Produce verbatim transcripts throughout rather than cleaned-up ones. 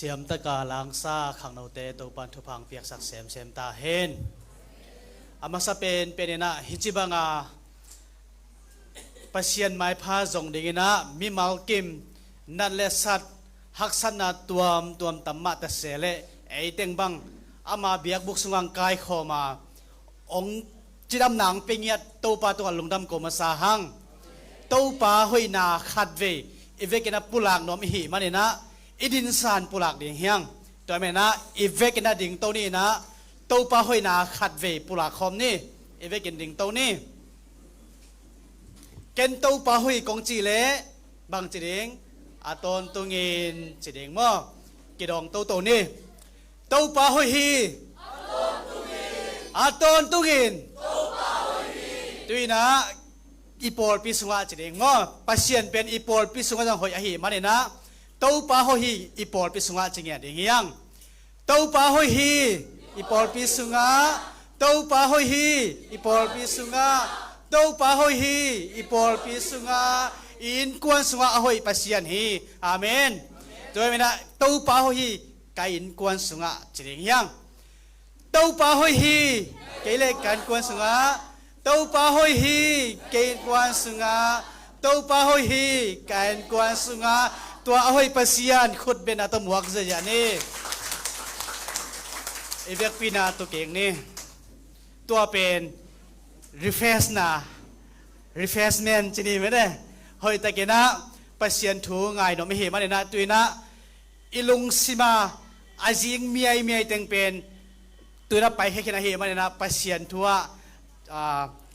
Siamtaka langsa khangnote Topan thupha piaksak semsem ta hen. A masa pen peninah hih ci banga Pasian maipha zong dinginah mimal kim nat le sat haksatna tuamtuam tam mah ta se leh ei teng bang ama biakbuk sungah kaikhawma ong cidamna ong pia ngiat Topa tungah lungdam ko masa hang. Topa hoihna khatvei i vekin a pulak nuam i hih maninah i dinsan pulak ding hiang. Tua maninah i vekin a dingto ni inah Topa hoihna khatvei pulak khawm ni. I vekin dingto ni. Ken Topa hoih kong cih leh bang ci ding? A tawntungin ci ding maw? Kidawng toto ni. Topa hoih hi. A tawntungin. Tuinah i pawlpi sungah ci ding maw? Pasian pen i pawlpi sungah zong hoih ahi maninah Topa hoih hi i pawlpi sungah ci ngiat ding hiang. Topa hoih hi i pawlpi sungah. Topa hoih hi i pawlpi sungah. Topa hoih hi i pawlpi sungah. I innkuan sungah a hoih Pasian hi. Amen. Tua maninah Topa hoih hi ka innkuan sungah ci ding hiang. Topa hoih hi kei le ka innkuan sungah. Topa hoih hi kei innkuan sungah. Topa hoih hi ka innkuan sungah. Tua a hoih Pasian khutbetna tawh muak ziahziah ni. I vekpina tu keng ni. Tua pen refreshna, refreshment ci ni mene. Hoihtakinah Pasian thu ngai nuam i hih maninah tuinah i lungsima a zing miaimiai teng pen tuinah paikhia khin ahi maninah Pasian thu ah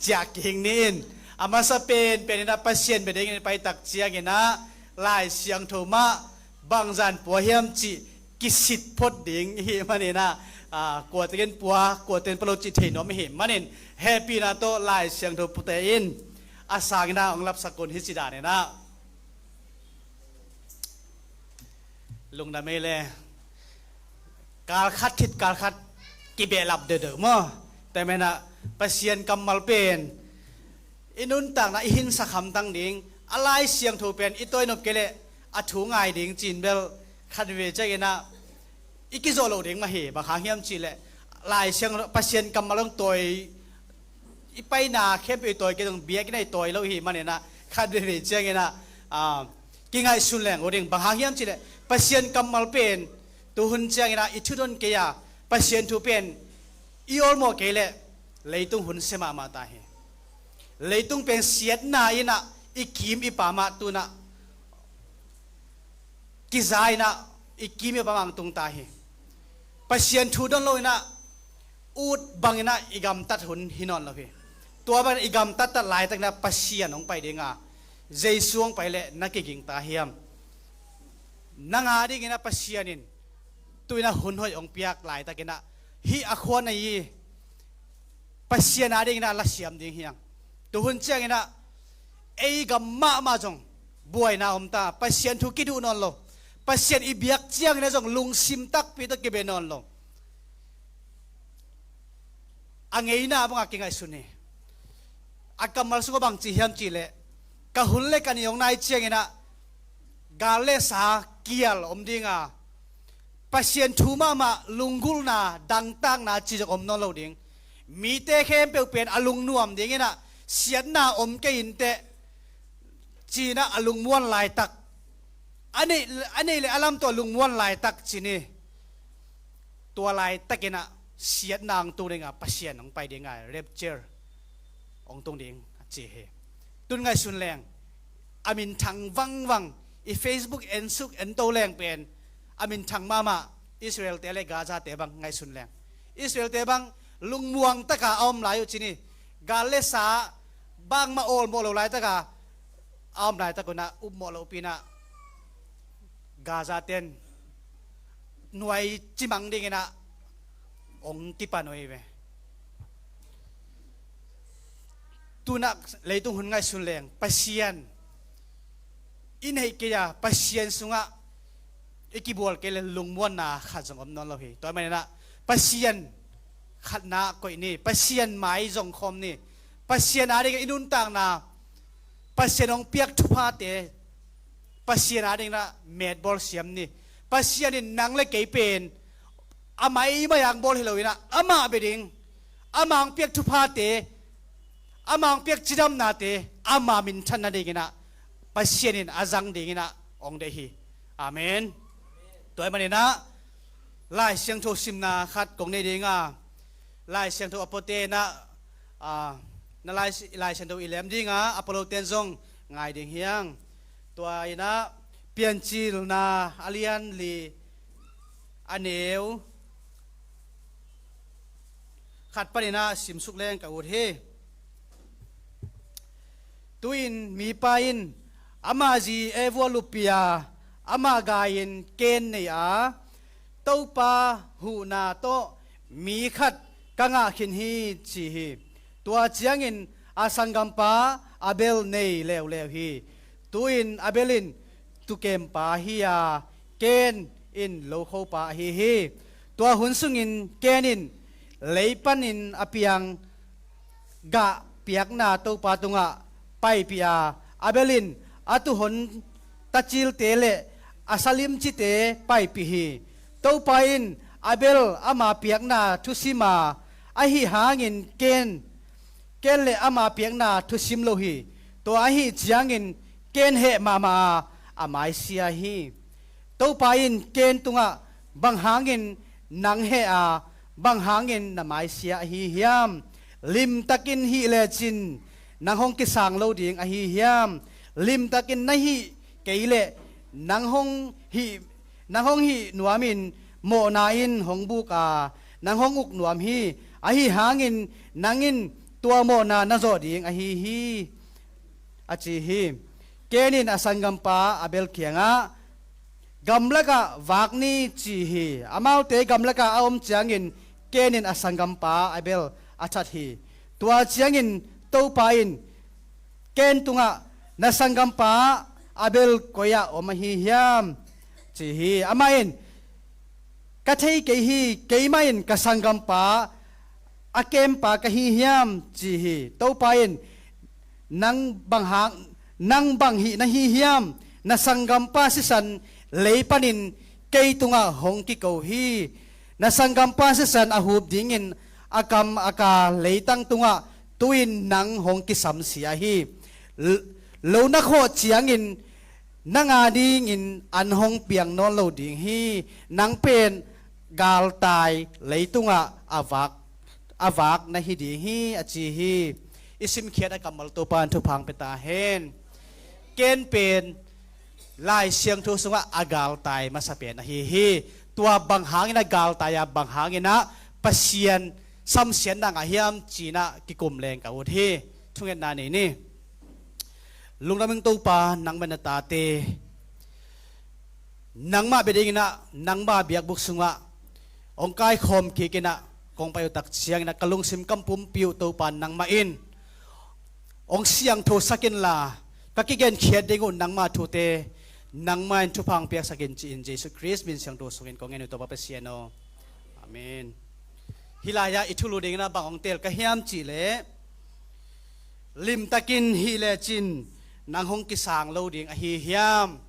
ciah kihing ni in. A masa pen peninah Pasian bia dingin paitak cianginah Lai Siangtho mah bangzan pua hiam cih kisit phot ding i hih maninah kuatekin pua kuatekin pua lo cih thei nuam i hih manin hehpihna tawh Lai Siangtho puate in a sanginah ong lapsak un hih ci daninah lungdam ei le. Kalkhat khit kalkhat kibehlap deuhdeuh maw? Tua maninah Pasian kammal pen i nuntakna i hinsak hamtang ding a Lai Siangtho pen i tawi nop kei leh a thu ngai ding cin bel khat veve cianginah i kizawh loh ding mah hi. Bang hang hiam cihleh Lai Siangtho Pasian kammal hong tawi i paina khempeuh i tawi kei zong biakinn ah i tawi lo i hih maninah khat veve cianginah kingaihsun leng uh ding. Bang hang hiam cihleh Pasian kammal pen tuhun cianginah i thudon kei a Pasian thu pen i awlmawh kei leh leitung hun sia mahmah ta hi. Leitung pen siatna inah i kim i pam ah tunah kiza inah i kim i pam ah tung ta hi. Pasian thu don lo inah ut banginah i gamtat hun hi nawn lo hi. Tua bangin i gamtattat laitakinah Pasian hong pai dinga Jesu hong pai leh na kiging ta hiam? Nang a dinginah Pasian in tuinah hun hoih hong piak laitakinah hih a khua nei i Pasian a dinginah lasiam ding hiang. Tuhun cianginah ei gam mahmah zong buaina om ta. Pasian thu kiduh nawn lo. Pasian i biak cianginah zong lungsim takpi tawh kibe nawn lo. A ngeina bangah kingaihsun hi. A kammal sungah bang ci hiam cihleh ka hun le ka ni hong nai cianginah gal le sa kial om dinga Pasian thu mahmah lunggulhna dangtakna ci zong om nawn lo ding. Mite khempeuh pen a lungnuam dinginah siatna om kei inteh cinah a lungmuan laitak a neih le a lam tawh a lungmuan laitak ci ni. Tua laitakinah siatna hong tung dinga Pasian hong pai dinga rapture hong tung ding a ci hi. Tun ngaihsun leng a minthang vangvang i Facebook ensuk ento leng pen a minthang mahmah Israel-te le Gaza-te bang ngaihsun leng Israel-te bang lungmuang taka a om lai uh ci ni. Gal le sa bangmah awlmawh lo laitaka a om laitak unah upmawh lohpinah Gaza-ten nuai cimang dinginah hong kipan uh hi ve. Tunah leitung hun ngaihsun leng Pasian i neih kei a Pasian sungah i kibual kei le lungmuanna khat zong om nawn lo hi. Tua maninah Pasian khatna koih ni. Pasian mai zong khawm ni. Pasian a dingin i nuntakna Pasian hong piak thuphate Pasian a dinginah metbawl siam ni. Pasian in nang le kei pen a maimai ang bawl hi lo inah, amah bia ding, amah ang piak thuphate, amah ang piak cidamnate ama minthan nadinginah Pasian in a zang dinginah ong deih hi. Amen. Tua ahih maninah Lai Siangtho simna khat kong nei dinga, Lai Siangtho a puate inah, a, na Lai, Lai Siangtho i lem dinga, a pua lote in zong ngai ding hiang. Tua inah Piancilna a lian li, a neu khat paninah simsuk leng ka ut hi. Tu-in mipa in ama zi Eva luppih a, amah gai-in Kain nei a, Topa huhna tawh mi khat ka ngah khin hi, ci hi. Tua ciangin a sanggampa Abel nei leuleu hi. Tu-in Abel in tukempa hi a, Kain in lokhopa ahi hi. Tua hun sungin Kain in lei panin a piang gah piakna Topa tungah paipih a, Abel in a tuuhon tacilte le a salimcite paipih hi. Topa in Abel ama piakna thusim a, ahih hangin Kain, Kain le ama piakna thusim lo hi. Tua ahih ciangin Kain heh mahmah a, a maisia hi. Topa in Kain tungah, "Bang hangin nang heh a, bang hangin na maisia ahi hiam? Limtakin hih lecin nang hong kisang lo ding ahi hiam? Limtakin na hih kei leh nang hong hih, nang hong hih nuamin mawhna in hong buk a, nang hong uk nuam hi. Ahi hangin nang in tua mawhna na zawh ding ahi hi," a ci hi. Kain in a sanggampa Abel kiangah, "Gamlakah vak ni," ci hi. Amaute gamlakah a om ciangin Kain in a sanggampa Abel a that hi. Tua ciangin Topa in Kain tungah, "Na sanggampa Abel koi-ah om ahi hiam?" ci hi. Amah in, "Ka thei kei hi, keimah in ka sanggampa a kempa ka hi hiam?" ci hi. Topa in, "Nang bang hang, nang bang hih na hi hiam? Na sanggampa sisan lei panin kei tungah hong kiko hi. Na sanggampa sisan a hup dingin a kam a ka leitang tungah tu-in nang hong kisamsia hi. L-, lo na khawh ciangin nang a dingin an hong piang nawn lo ding hi. Nang pen galtai leitungah a vak, a vak na hi ding hi," a ci hi. I simkhiat a kammal Topa in thupha pia ta hen. Kain pen Lai Siangtho sungah a galtai masa pen ahi hi. Tua bang hangin a galtai a, bang hangin ah Pasian samsiatna ngah hiam ci-in ah kikum leng ka ut hi. Thungetna nei ni. Lungdam ing Topa, nangmah na tate, nangmah bia dingin ah, nangmah biakbuk sungah hong kaikhawm kik in ah, kong pai uh tak ciangin ah ka lungsim kam pumpi uh Topa nangmah in hong siangthosak inla, ka kigenkhiat ding uh nangmah thute nangmah in thupha hong piaksak in ci-in Jesuh Khrist min siangtho sungin kong ngen uh Topa Pasian aw. Amen. Hih lai-ah i thulu dingin ah bang hong teel ka hiam cih leh, "Limtakin hih lecin nang hong kisang lo ding ahi hiam?"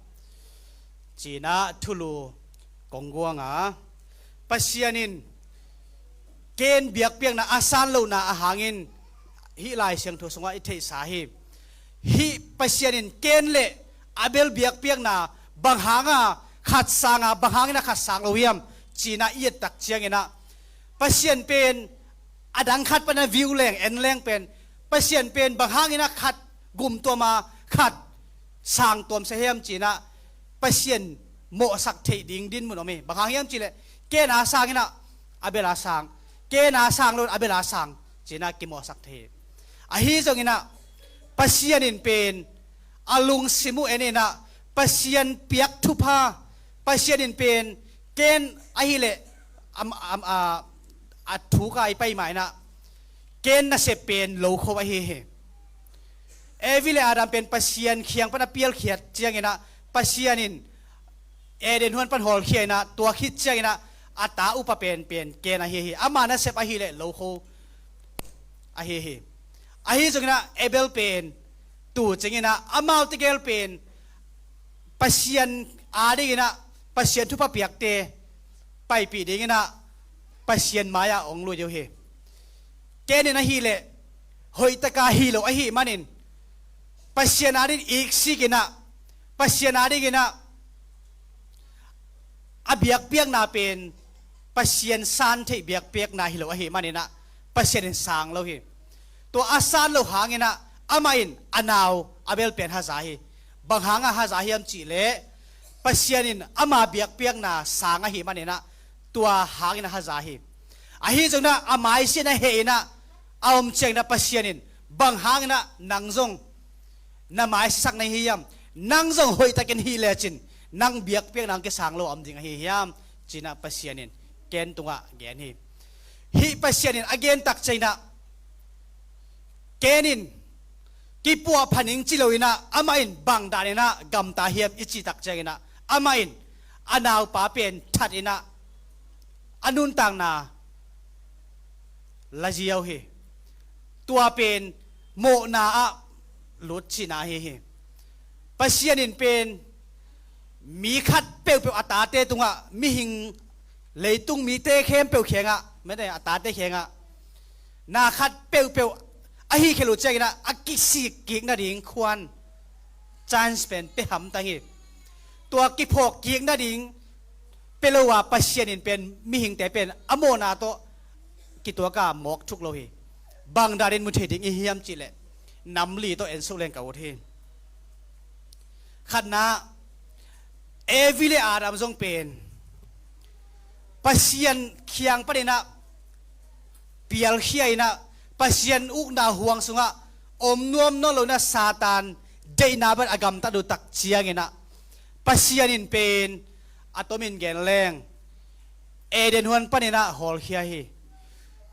ci-in ah thulu kong guang a, Pasian in Kain biakpiakna a san lohna a hangin hih Lai Siangtho sungah i theihsa hi. Hih Pasian in Kain le Abel biakpiakna bang hanga khat sang a, bang hangin a khat sang lo hiam ci-in ah i et tak ciangin ah, Pasian pen a dang khat pan a view leng, en leng pen, Pasian pen bang hangin a khat gumtuam a, khat sang tuam sia hiam ci-in ah Pasian mawhsak theih ding dinmun om hi. Bang hang hiam cih leh, Kain a sang in ah Abel a sang, Kain a sang lo in Abel a sang ci-in ah kimawhsak thei hi. Ahi zongin ah Pasian in pen a lungsim uh en in ah, Pasian piak thupha, Pasian in pen Kain ahih leh am, am, a, a thuk a i pai mah in ah Kain nasep pen lokho ahi hi. Evi le Adam pen Pasian kiang pan a pialkhiat ciangin ah, Pasian in Eden huan pan hawlkhia in ah, tua khit ciangin ah a ta upa pen pen Kain ahi hi. Ama nasep ahih leh lokho ahi hi. Ahi zongin ah Abel pen tu ciangin ah amau tegel pen Pasian a dingin ah Pasian thupha piakte paipih dinginah Pasian mai-ah hong lui uh hi. Kain in ahih leh hoihtaka hih lo ahih manin Pasian adingin iksikinah, Pasian adinginah a biakpiakna pen Pasian san theih biakpiakna hi lo ahih maninah Pasian in sang lo hi. Tua a san loh hanginah amah in a nau Abel pen haza hi. Bang hanga haza hiam cihleh Pasian in ama biakpiakna sang ahih maninah tua hanginah haza hi. Ahi zonginah a maisian a heh inah a om cianginah Pasian in bang hanginah nang zong na maisiasak na hi hiam? Nang zong hoihtakin hih lecin nang biakpiakna hong kisang lo a om ding ahi hiam? Cinah Pasian in Kain tungah gen hi. Hih Pasian in a gen tak cianginah Kain in kipuah pha ning ci loinah amah in bang daninah gamta hiam i cih tak cianginah amah in a naupa pen thatinah a nuntakna la ziau hi. Tua pen mawhna ah lut cihna ahi hi. Pasian in pen mi khat peuhpeuh a tate tungah, mihing leitung mite khempeuh khengah, mete a tate khengah na khat peuhpeuh ahi khel uh cianginah a kisik kik nading khuan chance pen pia hamtang hi. Tua kiphawk kik nading pia lo a Pasian in pen mihingte pen a mawhna tawh kituaka mawk thuk lo hi. Bang danin mu thei ding i hiam cihleh nam li tawh ensuk leng ka ut hi. Khatna, Evi le Adam zong pen Pasian kiang paninah pialkhia inah Pasian ukna huang sungah om nuam nawn lo inah Satan deihna bang a gamtat uh tak cianginah Pasian in pen a tomin gen leng Eden huan paninah hawlkhia hi.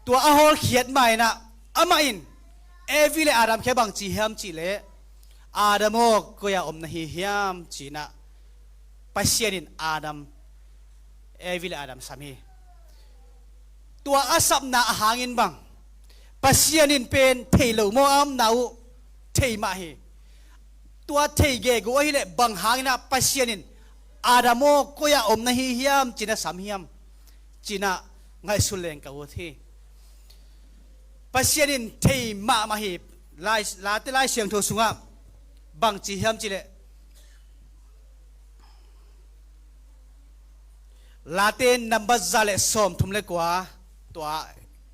Tua a hawlkhiat ma inah amah in Evi le Adam kiang bang ci hiam cihleh, Adam aw, koi-ah om na hi hiam? Cinah Pasian in Adam, Evi le Adam sam hi. Tua a sapna a hangin bang Pasian in pen thei lo maw a omna uh? Thei mah hi. Tua thei gegu ahileh bang hanginah Pasian in Adam aw, koi-ah om na hi hiam? Cinah sam hiam? Cinah ngaihsun leng ka ut hi. Pasian in thei mahmah hi. Lai, Late Lai Siangtho sungah bang ci hiam cihleh, Late nambat za le sawmthum le kua, tua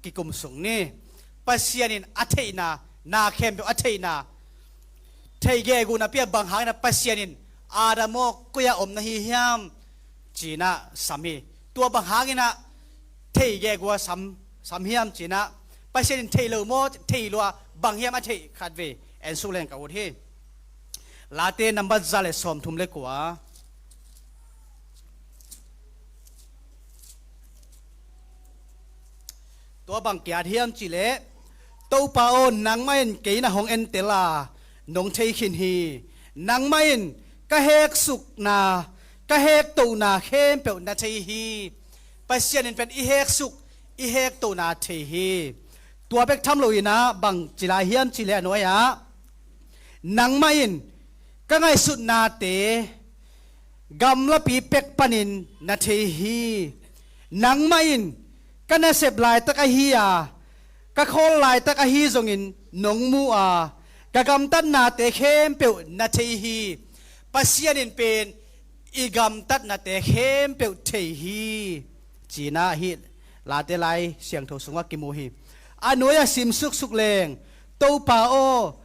kikum sung ni. Pasian in a theihna, na khempeuh a theihna, thei gegu napi-a bang hanginah Pasian in Adam aw, koi-ah om na hi hiam? Cinah sam hi. Tua bang hanginah thei gegu a sam, sam hiam? Cinah Pasian in thei lo maw, thei lua, bang hiam a theih khatvei ensuk leng ka ut hi. Late nambat za le sawmthum le kua. Tua bang kiat hiam cihleh, Topa aw, nangmah in kei na hong entel a, nong thei khin hi. Nangmah in ka heksukna, ka hektohna khempeuh na thei hi. Pasian in pen i heksuk, i hektohna thei hi. Tua bek tham loinah bang ci lai hiam cihleh a nuai-ah, nangmah in ka ngaihsutnate gamlapi pek panin na thei hi. Nangmah in ka nasep laitak ahi a, ka khawl laitak ahi zongin nong mu a, ka gamtatnate khempeuh na thei hi. Pasian in pen i gamtatnate khempeuh thei hi. Cinah hih Late Lai Siangtho sungah kimu hi. A nuai-ah sim suksuk leng, Topa aw,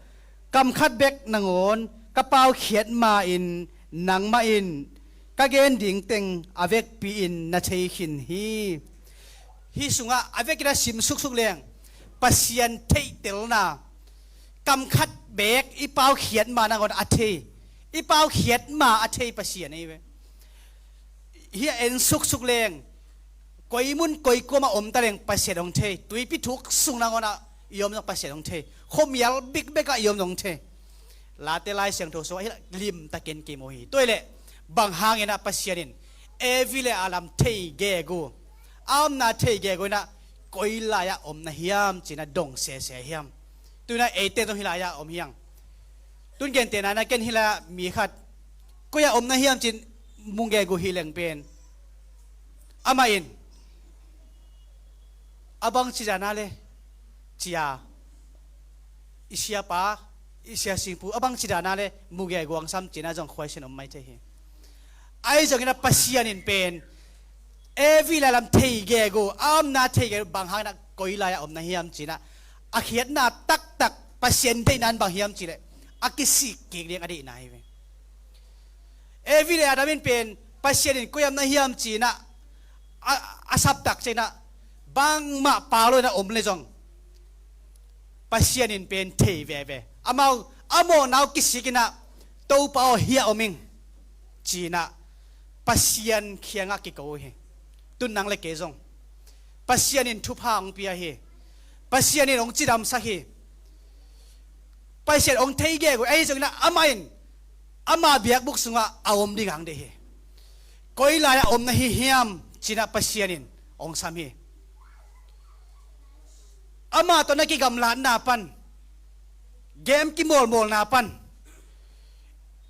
kam khat bek nangawn ka paukhiat ma-in nangmah in ka gen ding teng a vekpi-in na thei khin hi. Hih sungah a vekin a sim suksuk leng Pasian theihtelna, kam khat bek i paukhiat ma nangawn a thei, i paukhiat ma a thei Pasian ahi ve. Hih a en suksuk leng, koi mun koi kuamah om ta leng Pasian hong thei. Tuipi thuk sung nangawnah i om zong Pasian hong thei. Khuamial bikbekah i om zong hong thei. Late Lai Siangtho sungah hih limtakin kimu hi. Tua hileh bang hanginah Pasian in Evi le Adam thei gegu, a omna thei gegu inah koi lai-ah om na hiam cinah dong sese hiam? Tuinah eite zong hih lai-ah om hiang. Tun gentehna inah ken hih lai-ah mi khat koi-ah om na hiam cin mungek uh hi leng pen, amah in a bang ci dan a le, cia i siapa, i sia singpu a bang ci dan a le mungek uh hong sam cihna zong khuaisian om mai thei hi. Ahi zongin a Pasian in pen Evi le Adam theigek uh, a omna theigek uh bang hangin a koi lai-ah om na hiam cihna a khiatna taktak Pasian deihna in bang hiam cihleh a kisik kik ding a deihna hi ve. Evi le Adam in pen Pasian in koi-ah om na hiam cihna a, a saptak ciangin ah bangmah pau lo in a om le zong Pasian in pen thei veve. Amau a mawhna uh kisik in ah, Topa aw, hiah om ing, ci-in ah Pasian kiangah kiko uh hi. Tun nang le kei zong Pasian in thupha hong pia hi. Pasian in hong cidamsak hi. Pasian hong theigek uh ahi zongin ah amah in ama biakbuk sungah a om ding hong deih hi. Koi lai-ah om na hi hiam, ci-in ah Pasian in hong sam hi. Amah tawh na kigamlatna pan, game kimawlmawlna pan,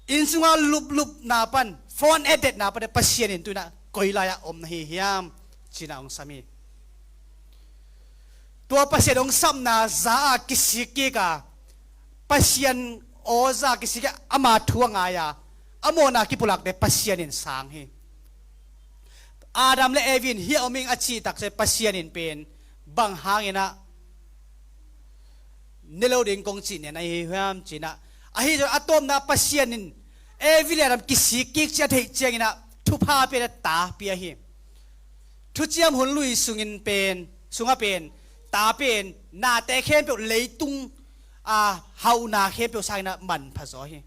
inn sunga luplupna pan, phone et-etna pan, Pasian in tu-in ah koi lai-ah om na hi hiam, ci-in ah hong sam hi. Tua Pasian hong sapna za-ah kisik kik a, Pasian aw za kisik a, ama thu a ngai a, a mawhna kipulakte Pasian in sang hi. Adam le Evi in hiah om ing a cih takciang Pasian in pen bang hangin ah ne lo ding kong cih nen ahi hiam, ci-in ah. Ahi zong a tawpna Pasian in Evi le Adam kisik kik cih a theih ciangin ah thupha pia in ah ta pia hi. Thuciam hun lui sungin pen, sungah pen, ta pen nate khempeuh, leitung a hauhna khempeuh sangin ah manpha zaw hi.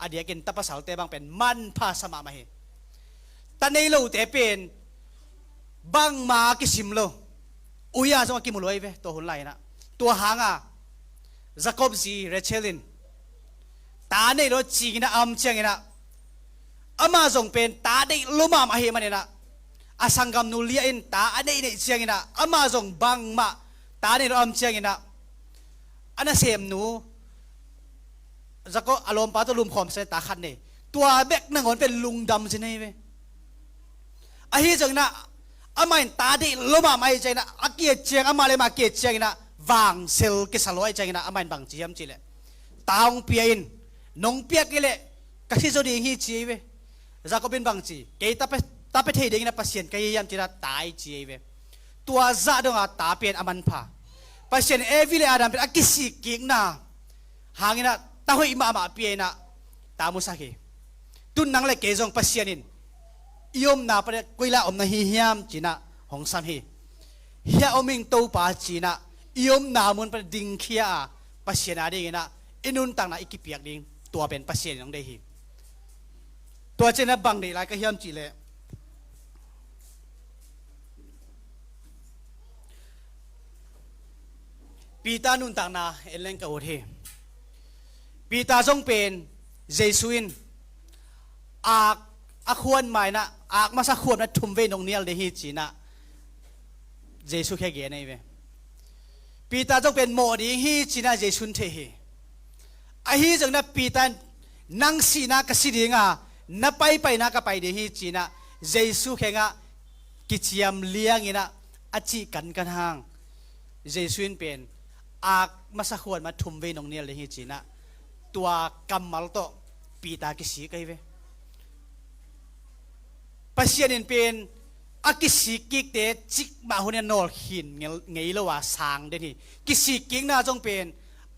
A diakin ta pasalte bang pen manpha sa mahmah hi. Ta nei lote pen bangmah kisim lo. Uya zong a kimu lo ahi ve tua hun lai-in ah. Tua hanga Jacob zi Rachel in ta nei lo cingin ah a om ciangin ah, amah zong pen ta deih lo mahmah ahih manin ah, a sanggamnu Leah in ta a neihneih ciangin ah, amah zong bangmah ta nei lo a om ciangin ah, a nasemnu Jacob a lawmpa tawh lumkhawm sa-in ta khat nei. Tua bek nangawn pen lungdam zen ahi ve. Ahi zongin ah amah in ta deih lo mahmah ahih ciangin ah, a ki-et ciang, amah le amah ki-et ciangin ah vangsel kisa lo ahih ciangin ah, amah in bang ci hiam cihleh, ta hong pia in, nong piak kei leh ka si zaw ding hi, ci ahi ve. Jacob in bang ci, kei ta pia, ta pia thei dingin a Pasian ka hi hiam, ci-in ah ta hi ci ahi ve. Tua zah dongah ta pen a manpha. Pasian Evi le Adam pen a kisik kikna hangin ah ta hoih mahmah pia in ah ta musak hi. Tun nang le kei zong Pasian in i omna pan koi lai-ah om na hi hiam, ci-in ah hong sam hi. Hiah om ing Topa, ci-in ah i omna mun pan dingkhia a, Pasian a dingin ah i nuntakna i kipiak ding, tua pen Pasian in hong deih hi. Tua ciangin ah bang deih lai ka hiam cihleh, Peter nuntakna en leng ka ut hi. Peter zong pen Jesu in ak a khuan ma-in ah, ak masa khuan ma-in ah thum vei nong nial ding hi, ci-in ah Jesu kiang gen ahi ve. Peter zong pen mawh ding hi, ci-in ah Jesu in thei hi. Ahi zongin ah Peter in, nang sihna ka si ding a, na paipaina ka pai ding hi, ci-in ah Jesu kiangah kiciam liangin ah a cih kankan hang, Jesu in pen ak masa khuan ma-in ah thum vei nong nial ding hi, ci-in ah tua kammal tawh Peter kisik ahi ve. Pasian in pen a kisik kikte cikmah hun in a nawlkhin ngei, ngei lo a sang den hi. Kisik kikna zong pen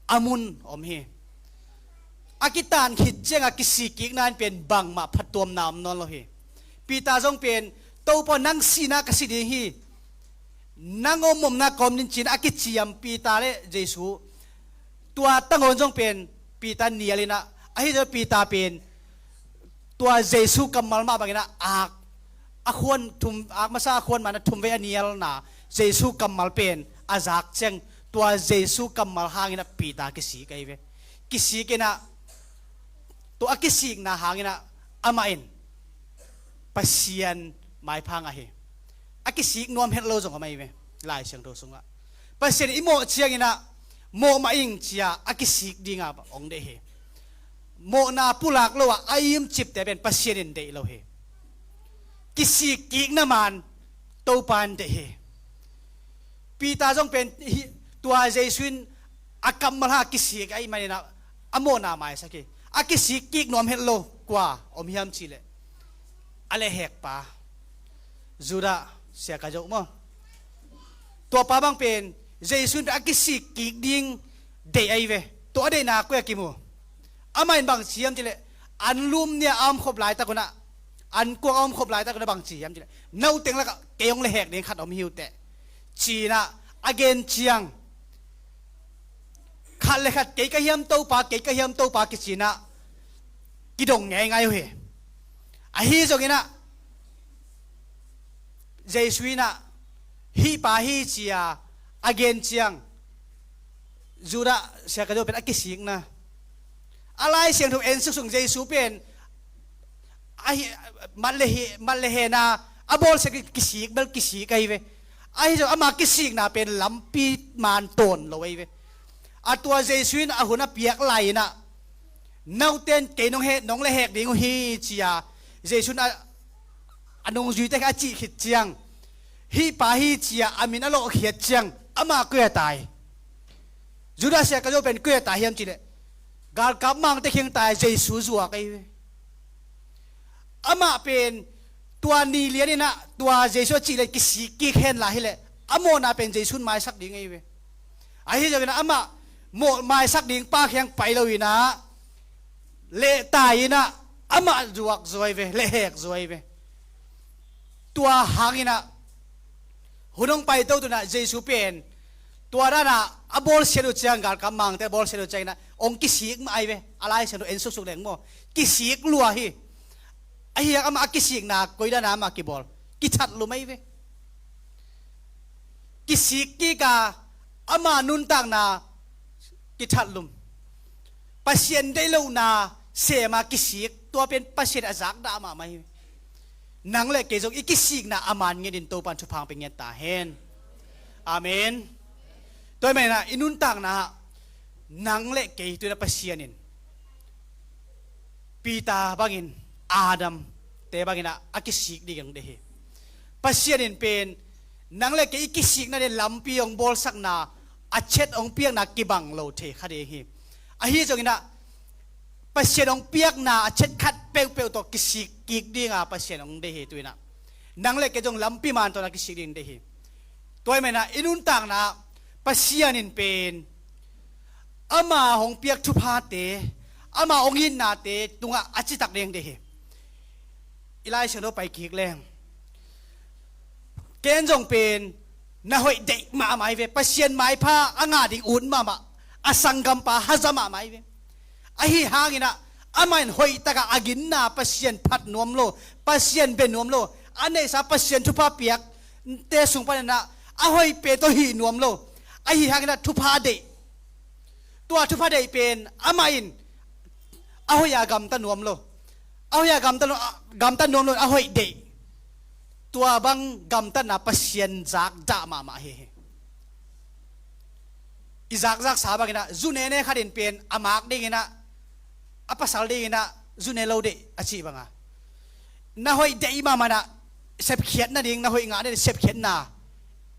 a mun om hi. A kitan khit ciangah kisik kikna in pen bangmah phattuamna om nawn lo hi. Peter zong pen, Topa, nang sihna ka si ding hi, nang om omna ka om ding, ci-in a kiciam Peter le Jesu. Tua tangawn zong pen Peter nial in ah, ahi zong Peter pen tua Jesu kammal mah bangin ah ak a khuan thum, ak masa a khuan ma-in ah thum vei a nialna Jesu kammal pen a zak ciang, tua Jesu kammal hangin ah Peter kisik ahi ve. Kisik in ah, tua a kisikna hangin ah amah in Pasian maipha ngah hi. A kisik nuam het lo zong om ahi ve, Lai Siangtho sungah. Pasian i mawh ciangin ah, mawh mah ing, ci-a a kisik dinga hong deih hi. Mawhna pulak lo a a imcipte pen Pasian in deih lo hi. kisik kikna man Topa in deih hi. Peter zong pen hi, tua Jesu in a kammal hang kisik ahih manin ah a mawhna maisak hi. A kisik kik nuam het lo kua om hiam cih leh a lehhekpa Judah Iskariot maw? Tuapa bang pen Jesu in pen a kisik kik ding deih ahi ve. Tua a deihna koi-ah kimu? Amah in bang ci hiam cih leh, an lum ni-a a omkhop laitak un ah, an kuang a omkhop laitak un ah bang ci hiam cih leh, "No teng lakah kei hong lehhek ding khat om hi uh teh," ci-in ah a gen ciang, khat le khat, "Kei ka hiam Topa, kei ka hiam Topa," kici-in ah kidong ngeingai uh hi. Ahi zongin ah Jesu in ah, "Hih pa hi," ci-a a gen ciang, Judah Iskariot pen a kisikna. A Lai Siangtho en suksuk Jesu pen ahi, mat le hi, mat le hena a bawlsia kisik bel kisik ahi ve. Ahi zong ama kisikna pen lampi man tawn lo ahi ve. A tua Jesu in a hun a piak lai-in ah, "No ten kei nong he, nong lehhek ding uh hi," ci-a Jesu in a, a nungzuite kha a cih khit ciang, "Hih pa hi," ci-a a min a lawhkhiat ciang, amah koi-ah tai? Judah Iskariot pen koi-ah tai hiam cih leh, galkap mangte kiang tai, Jesu zuak ahi ve. Amah pen tua ni lian in ah tua Jesu a cih leh kisik kik hen la hi leh, a mawhna pen Jesu in maisak ding ahi ve. Ahi zongin ah amah mawh maisak ding pa kiang pai lo-in ah, lehtai-in ah amah zuak zaw ahi ve, lehhek zaw ahi ve. Tua hangin ah hun hong paito tu-in ah Jesu pen tua dan a a bawlsiat uh ciang, galkap mangte a bawlsiat uh ciangin ah hong kisik mah ahi ve. A Lai Siangtho en suksuk leng maw, kisik lua hi. Ahi hang amah a kisikna koi dan a amah kibawl? Kithatlum ahi ve. Kisik kik a ama nuntakna kithatlum. Pasian deih lohna sem a kisik, tua pen Pasian a zakdah mahmah hi. Nang le kei zong i kisikna a man ngenin Topa in thupha hong pia ngiat ta hen. Amen. Tua ahih manin ah i nuntakna ah nang le kei tu-in ah Pasian in Peter bangin, Adam te bangin ah a kisik ding hong deih hi. Pasian in pen nang le kei i kisikna ding lampi hong bawlsakna, a chet hong piakna kibang lo thei kha ding hi. Ahi zongin ah Pasian hong piakna a chet khat peuhpeuh tawh kisik kik ding a Pasian hong deih hi. Tu-in ah nang le kei zong lampi man tawh na kisik ding deih hi. Tua ahih manin ah i nuntakna ah Pasian in pen ama hong piak thuphate, ama hong itnate tungah a citak ding deih hi. I Lai Siangtho pai kik leng, Kain zong pen na hoih deih mahmah hi ve. Pasian maipha a ngah ding ut mahmah, a sanggampa haza mahmah hi ve. Ahi hangin ah amah in hoihtak a a ginna Pasian phat nuam lo, Pasian bia nuam lo, a neihsa Pasian thupha piakte sung panin ah a hoih pen tawh hih nuam lo. Ahi hangin ah thupha deih. Tua thupha deih pen amah in a hoih a gamta nuam lo, a hoih a gamta lo, gamta nuam lo, a hoih deih. Tua bang gamtatna Pasian zakdah mahmah hi hi. I zakzaksa bangin ah zu nene khat in pen a mak dingin ah, a pasal dingin ah zu ne lo deih a cih banga, na hoih deih mahmah in ah sepkhiat nading, na hoih ngah nading sepkhiatna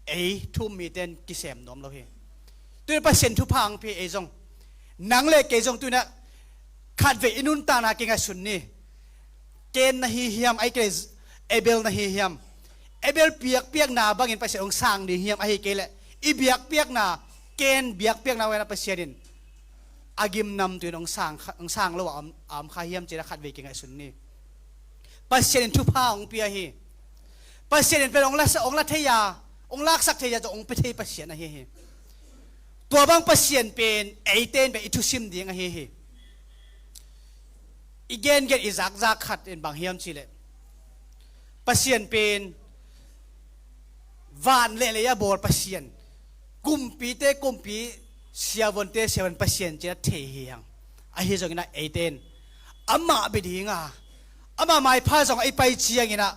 ei thu-um mite in kisem nuam lo hi. Tu-in Pasian thupha hong pia ei zong, nang le kei zong tu-in ah khatvei i nuntakna kingaihsun ni. Kain na hi hiam, ahih kei leh Abel na hi hiam? Abel biakpiakna bangin Pasian hong sang ding hiam, ahih kei leh i biakpiakna, Kain biakpiakna bangin ah Pasian in a gimnam tu-in hong sang kha, hong sang lo a om, a om kha hiam cih leh khatvei kingaihsun ni. Pasian in thupha hong pia hi. Pasian in pen hong la, hong la thei a, hong laksak thei a, hong pia thei Pasian ahi hi. Tua bang Pasian pen eite in pen i thusim ding ahi hi. I gengen i zakzak khat in bang hiam cih leh, Pasian pen van le lei a bawl Pasian, kumpite kumpi, siavuante siavuan Pasian ci-in a thei hi hang. Ahi zongin ah eite in amah bia ding a, amah maipha zong a i pai ciangin ah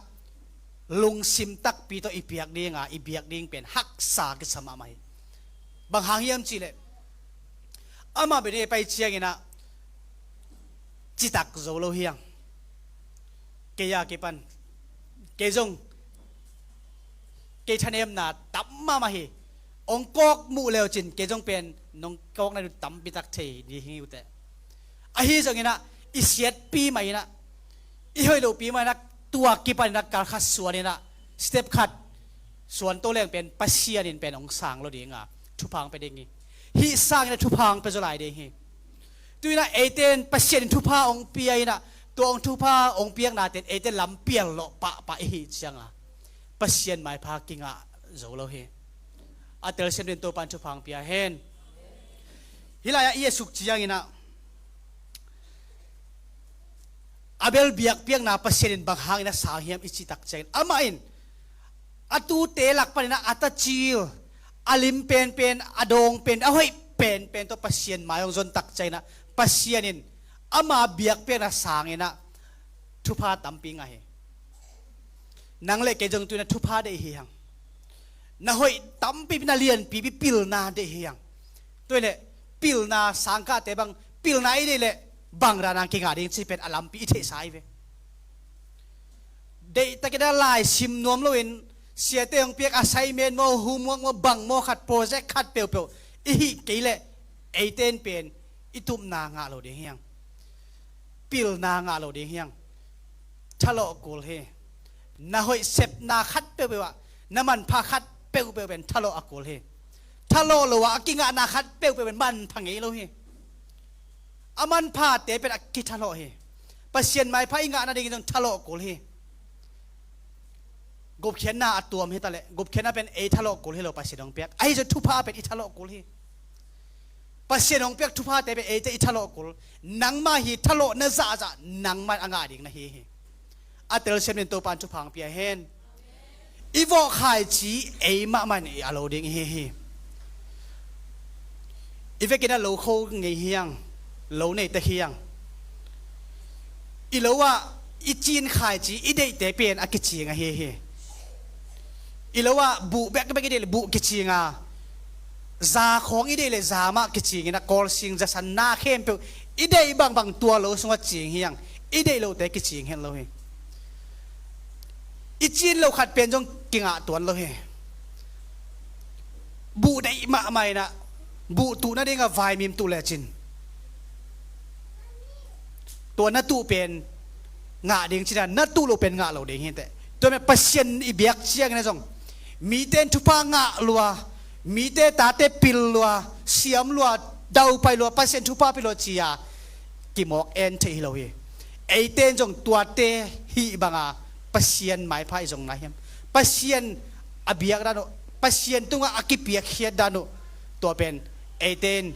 lungsim takpi tawh i piak ding a, i biak ding pen haksa kisa mahmah hi. Bang hang hiam cih leh, amah bia ding a i pai ciangin ah citak zo lo hi hang. Kei a kipan, Kei zong kei thanemna tam mahmah hi. Hong kawk muh leucin kei zong pen nong kawkna tampi tak thei ding hi uh teh. Ahi zongin ah i siatpi mah in ah, i hoih lohpi mah in ah, tua kipan in ah kal khat suan in ah, step khat suan to leng pen Pasian in pen hong sang lo ding a, thupha hong pia ding hi. Hih sangin ah thupha hong pia zaw lai ding hi. Tu in ah eite in Pasian in thupha hong pia in ah, tua hong thupha hong piaknate in eite lampial lawh pahpah i hih ciang a, Pasian maipha kingah zo lo hi. A telsiam dingin Topa in thupha hong pia hen. Hih lai-ah i et suk ciangin ah Abel biakpiakna Pasian in bang hangin a sang hiam i cih tak ciangin, amah in a tute lak panin ah a tacil, a lim penpen, a dawng pen, a hoih penpen tawh Pasian mai hong zon tak ciangin ah, Pasian in ama biakpiakna sangin ah thupha tampi ngah hi. Nang le kei zong tu in ah thupha deih hi hang. Na hoih tampipi, na lianpipi pilna deih hi hang. Tu in leh pilna, sangkahte bang pilna i deih leh bang dan a kingah ding cih pen a lampi i theihsa hi ve. Deihtakin a lai sim nuam loin siate hong piak assignment maw, homework maw, bang maw khat, project khat peuhpeuh i hih kei leh eite in pen i tupna ngah lo ding hi hang. Pilna ngah lo ding hi hang. Thalawh kul hi. Na hoih sepna khat peuhpeuh ah, na manpha khat peuhpeuh pen thalawh a kul hi. Thalawh lo ah a kingahna khat peuhpeuh pen manpha ngei lo hi. A manphate pen a kithalawh hi. Pasian maipha i ngah nadingin zong thalawh kul hi. Gupkhiatna a tuam hi ta leh, gupkhiatna pen ei thalawh kul hi lo, Pasian hong piak. Ahi zong thupha pen i thalawh kul hi. Pasian hong piak thuphate pen eite i thalawh kul. Nangmah hi thalawhna zahzah, nangmah in a ngah ding na hi hi. A telsiam dingin Topa in thupha hong pia hen. I vawh khaici ei mahmah in i a lo ding i hi hi. I vekin a lo kho ngei hi hang, lo nei tek hi hang. I lo ah i cin khaici i deihte pen a kicing ahi hi. I lo ah buh bekbek i deih leh buh kicing a, za khawng i deih leh za mah kicing in a, kawlsing, zasan, na khempeuh i deih bangbang tua lo sungah cing hi hang. I deih lote kicing hen lo hi. I cin lo khat pen zong kingah tuan lo hi. Buh deih mahmah in ah, buh tuh nading a vaimim tuh lecin, tua na tuh pen ngah ding ci-in ah, na tuh lo pen ngah lo ding hi teh. Tua pen Pasian i biak ciangin ah zong mite in thupha ngah lua, mite tate pil lua, siam lua, daupai lua, Pasian thupha pia lua ci-a kimawk en thei hi lo hi. Eite in zong tuate hih banga Pasian maipha i zong na hiam? Pasian a biak dan uh, Pasian tungah a kipiakkhiat dan uh, tua pen eite in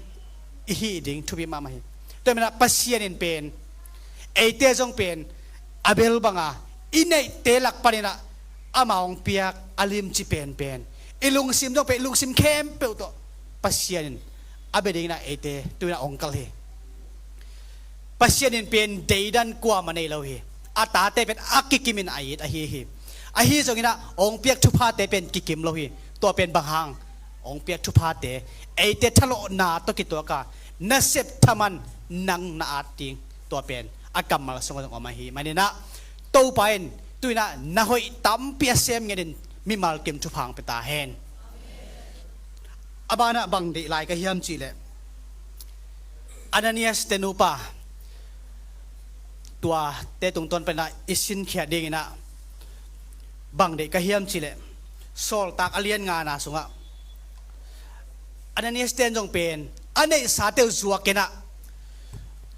i hih ding thupi mahmah hi. Tua manin ah Pasian in pen eite zong pen Abel banga i neihte lak panin ah ama hong piak a limci penpen, i lungsim zong pen, i lungsim khempeuh tawh Pasian in a bia dingin ah eite tu-in ah hong kalh hi. Pasian in pen deidan kuamah nei lo hi. A tate pen a kikimin a it ahi hi. Ahi zongin ah hong piak thuphate pen kikim lo hi. Tua pen bang hang? Hong piak thuphate eite thalawhna tawh kituak a, na sep thaman nang na at ding, tua pen a kammal sungah zong om ahih manin ah, Topa in tu-in ah na hoih tampi a sem ngenin mimal kim thupha hong pia ta hen. A banah bang deih lai ka hiam cih leh, Ananias te nupa, tuate tungtawn panin ah i sinkhiat dingin ah bang deih ka hiam cih leh, Sawltak a lian ngana sungah Ananias ten zong pen a neihsate uh zuakin ah,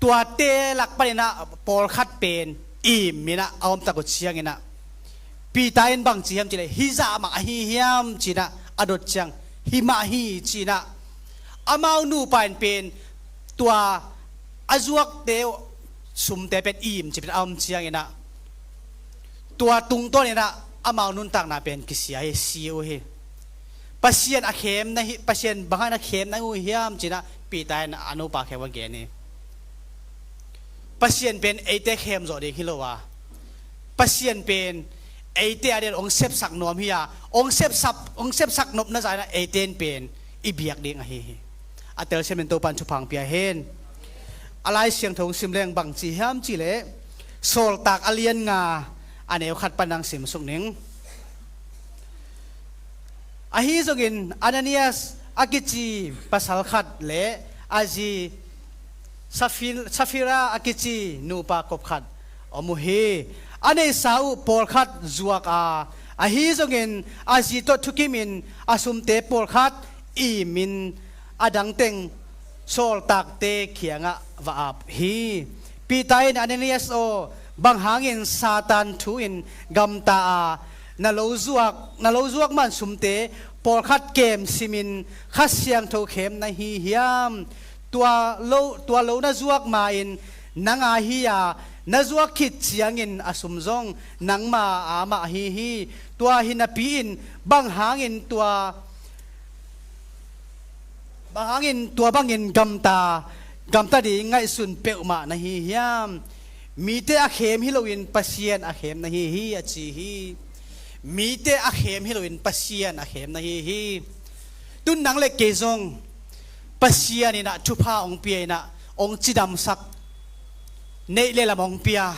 tuate lak panin ah pawlkhat pen imin ah a om tak uh ciangin ah, Peter in bang ci hiam cih leh, hih zah mah ahi hiam ci-in ah a dot ciang, hih mah hi ci-in ah, amau nupa in pen tua a zuakte uh sumte pen im cih pen a om ciangin ah, tua tungtawnin ah amau nuntakna pen kisia hi, si uh hi. Pasian a khem na hi, Pasian bang hangin a khem na uh hiam ci-in ah Peter in a nupa khempeuh a gen hi. Pasian pen eite khem zawh ding hi lo a, Pasian pen eite adingin hong sepsak nuam hi a, hong sepsak, hong sepsak nopna zah in ah eite in pen i biak ding ahi hi. A telsiam in Topa in thupha hong pia hen. A Lai Siangtho hong sim leng bang ci hiam cih leh, Sawltak a lian nga, a neu khat pan nang simsuk ning. Ahi zongin Ananias a kici pasal khat le a zi Saphil-, Saphira a kici nupa kop khat om uh hi. A neihsa uh pawlkhat zuak a, ahi zongin a zi tawh thukimin a sumte pawlkhat imin a dangteng sawltakte kiangah va ap hi. Peter in, "Ananias aw, bang hangin Satan thu-in gamta a, na lo zuak, na lo zuak man sumte pawlkhat kem simin Kha Siangtho khem na hi hiam? Tua lo, tua lo na zuak ma-in nang a hi a, na zuak khit ciangin a sum zong nangma a mah ahi hi. Tua hi napi-in bang hangin tua, bang hangin tua bangin gamta, gamta ding ngaihsun peuhmah na hi hiam? Mite a khem hi loin Pasian a khem na hi hi," a ci hi. Mite a khem hi loin Pasian a khem na hi hi. Tun nang le kei zong Pasian in ah thupha hong pia in ah, hong cidamsak, neih le lam hong pia.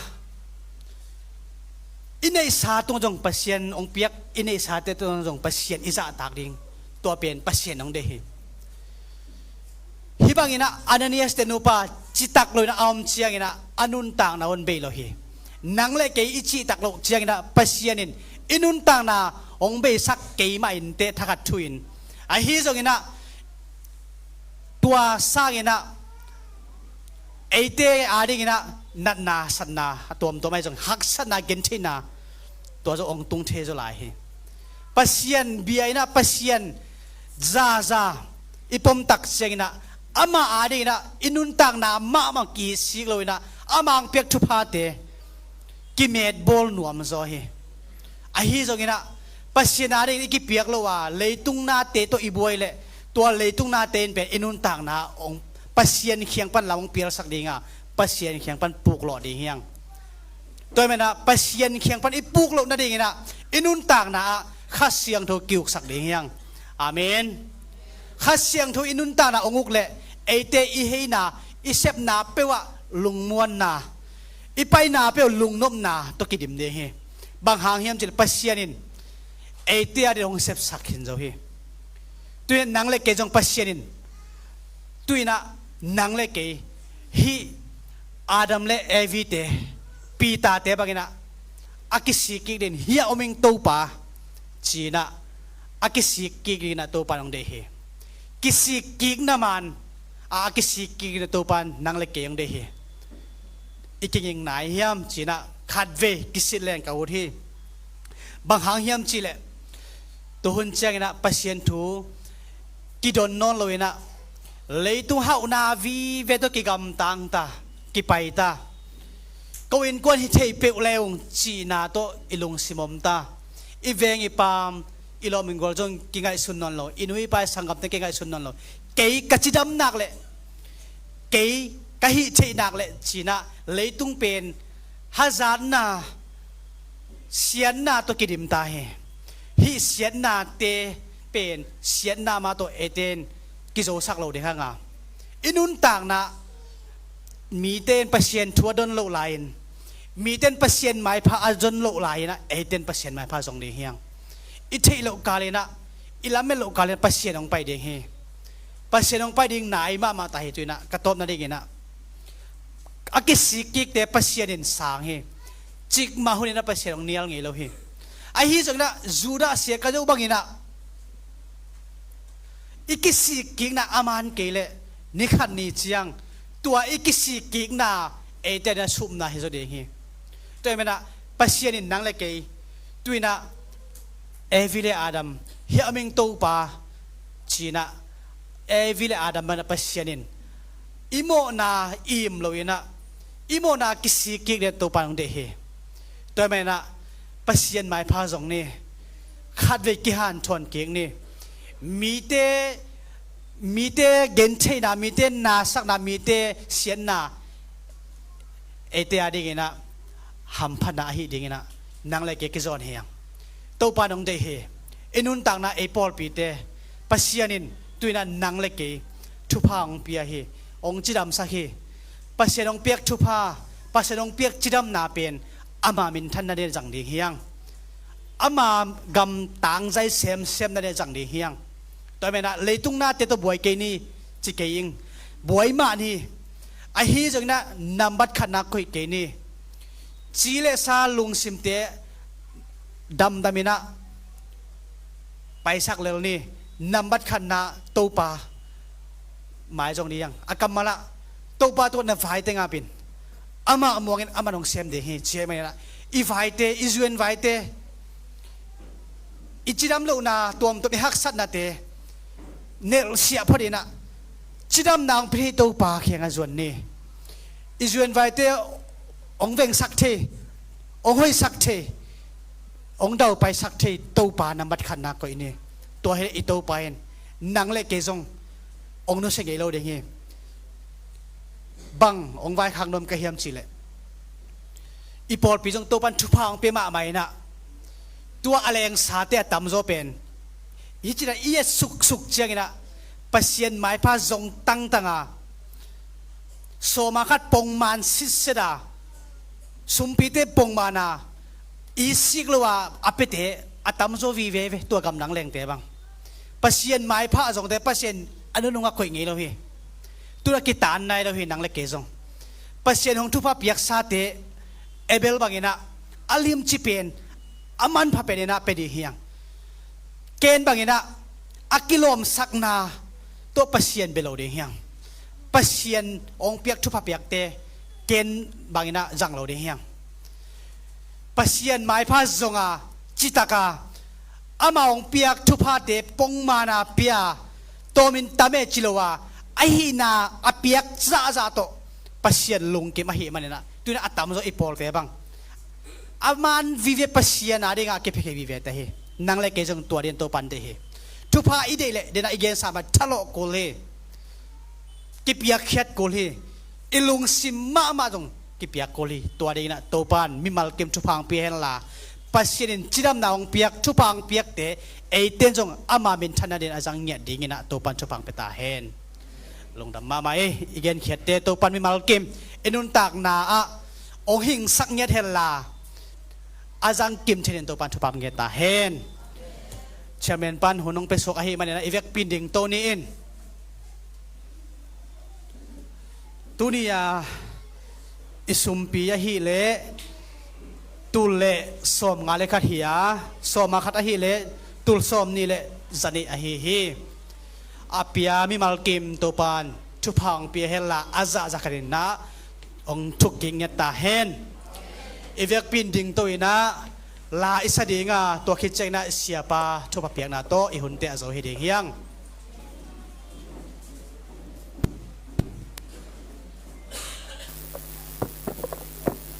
I neihsa tungah zong Pasian hong piak, i neihsate tungah zong Pasian i zahtak ding, tua pen Pasian hong deih hi. Hih bangin ah Ananias te nupa citak lo in ah a om ciangin ah a nuntakna hong bei lo hi. Nang le kei i cihtak loh ciangin ah Pasian in i nuntakna hong beisak kei mah inteh, thakhat thu-in. Ahi zongin ah tua sangin ah eite adingin ah natna, satna a tuamtuam ahi zong, haksatna, gentheihna, tua zong hong tung thei zaw lai hi. Pasian bia in ah Pasian zaza i pomtak ciangin ah amah adingin ah i nuntakna mahmah kisik lo in ah amah hong piak thuphate kimetbawl nuam zaw hi. Ahi zongin ah Pasian adingin i kipiak loh a, leitung nate tawh i buai leh tua leitung nate in pen i nuntakna hong, Pasian kiang pan lam hong pialsak ding a, Pasian kiang pan puklawh ding hi hang. Tua ahih manin ah Pasian kiang pan i puk loh nadingin ah i nuntakna ah Kha Siangtho ki-uksak ding hi hang. Amen. Kha Siangtho i nuntakna hong uk leh eite i heina, i sepna peuh ah lungmuanna, i paina peuh lungnopna tawh kidim ding hi. Bang hang hiam cih leh Pasian in eite adingin hong sepsak khin zo hi. Tu-in ah nang le kei zong Pasian in, tu-in ah nang le kei hih Adam le Evi te, Peter te bangin ah a kisik kik dingin, "Hiah om ing Topa," ci-in ah a kisik kik dingin ah Topa in hong deih hi. Kisik kikna man a, a kisik kik dingin ah Topa in nang le kei hong deih hi. I kinging nai hiam ci-in ah khatvei kisit leng ka ut hi. Bang hang hiam cih leh, tu hun ciangin ah Pasian thu kidon nawn lo in ah, leitung hauhna vive tawh kigamtang ta, kipai ta, ko innkuan hi thei peuh le ung cihna tawh i lungsim om ta, i veng i paam, i lawm i gual zong kingaihsun nawn lo, i nu i pa i sanggamte kingaihsun nawn lo. Kei ka cidam nak leh, kei ka hih theih nak leh ci-in ah leitung pen hazatna, siatna tawh kidim ta hi. Hih siatnate pen siatna mah tawh eite in kizosak lo ding hi hang a, i nuntakna mite in Pasian thu a don loh lai-in, mite in Pasian maipha a zon loh lai-in ah eite in Pasian maipha zong ding hi hang. I theih loh kal in ah, i lamet loh kal in ah Pasian hong pai ding hi. Pasian hong pai ding nai mahmah ta hi. Tu-in ah ka tawpna dingin ah, a kisik kikte Pasian in sang hi. Cikmah hun in ah Pasian hong nial ngei lo hi. Ahi zongin ah Judah Iskariot bangin ah i kisik kikna a man kei leh ni khat ni ciang tua i kisik kikna eite adingin ah supna hi zaw ding hi. Tua ahih manin ah Pasian in nang le kei, tu-in ah Evi le Adam, "Hiah om ing Topa," ci-in ah Evi le Adam bangin ah Pasian in i mawhna im lo in ah, i mawhna kisik kik dingin Topa in hong deih hi. Tua ahih manin ah Pasian maipha zong ni, khatvei kihanthawn kik ni. Mite, mite gentheihna, mite nasakna, mite siatna eite adingin ah hamphatna ahih dingin ah nang le kei kizawn hi hang. Topa in hong deih hi. I nuntakna, ei pawlpite, Pasian in tu-in ah nang le kei thupha hong pia hi, hong cidamsak hi. Pasian hong piak thupha, Pasian hong piak cidamna pen ama minthanna ding zang ding hiang. Ama gam tangzai semsemna ding zang ding hiang. Tua menah leitung nate tawh buai kei ni ci kei ing. Buai mah ni. Ahi zonginah nambat khatna koih kei ni. Ci le sa lungsimte damdaminah paisak lel ni. Nambat khatna Topa mai zong ni hiang. A kammalah Topa tawh na vaite ngapin, amah muangin amah nong sem ding hi ci ahih maninah i vaite, i zuan vaite, i cidam lohna tuamtuam, i haksatnate nelhsiah phatinah cidamna hong pia thei Topa kiangah zuan ni. I zuan vaite hong vengsak thei, hong hoihsak thei, hong daupaisak thei Topa nambat khatna koih ni. Tua hi leh i Topa in nang le kei zong hong nusia ngei lo ding hi. Bang hong vaikhak nuam ka hiam cihleh, i pawlpi zong Topan thupha hong pia mahmah inah, tua a lengsate a tamzaw pen hih cinah i et suksuk cianginah Pasian maipha zong tangtanga sawma khat pongman sitseta, sumpite pongmana i sik lo a a piate a tamzaw vive ve, tua gamdang lengte bang. Pasian maipha a zongte Pasian a nunungah koih ngei lo hi. Tuna kitaan nai lo hi nang le kei zong. Pasian hong thupha piaksate Abel banginah a limci pen, a manpha peninah pia ding hiang. Kain banginah a kilawmsakna tawh Pasian bia lo ding hiang. Pasian hong piak thupha piakte Kain banginah zang lo ding hiang. Pasian maipha zonga citaka ama hong piak thuphate pongmana pia, tawmin tame ci lo a, ahihna a piak zahzah tawh Pasian lungkim ahih maninah tuinah a tamzaw i pawlte bang a man vive Pasian a dingah a kipiakhia vivete hi. Nang le kei zong tua ding Topan deih hi. Thupha i deih leh denah i gensa mah thalawh kul hi. Kipiakkhiat kul hi. I lungsim mahmah zong kipiak kul hi. Tua dinginah Topan mimal kim thupha hong pia henla, Pasian in cidamna hong piak, thupha hong piakte eiten zong ama minthanna dingin a zang ngiat dinginah Topan thupha hong pia ta hen. Lungdam mahmah ei, i genkhiatte Topan mimal kim i nuntakna ah hong hingsak ngiat henla, a zang kim thenin Topan thupha hong pia ta hen. Chairman pan hun hong pia suak ahih maninah i vekpi in dingto ni in. Tuni-a i sumpi ahih leh tul le sawmnga le khat hi a, sawma khat ahih leh tul sawmnih le zanih ahi hi. A pia mimal kim Topan thupha hong pia henla, a zahzah khatinah hong thukkik ngiat ta hen. I vekpi in dingto inah la i sa dinga, tua khit cianginah siapa thupha piakna tawh i hunte a zo hi ding hiang.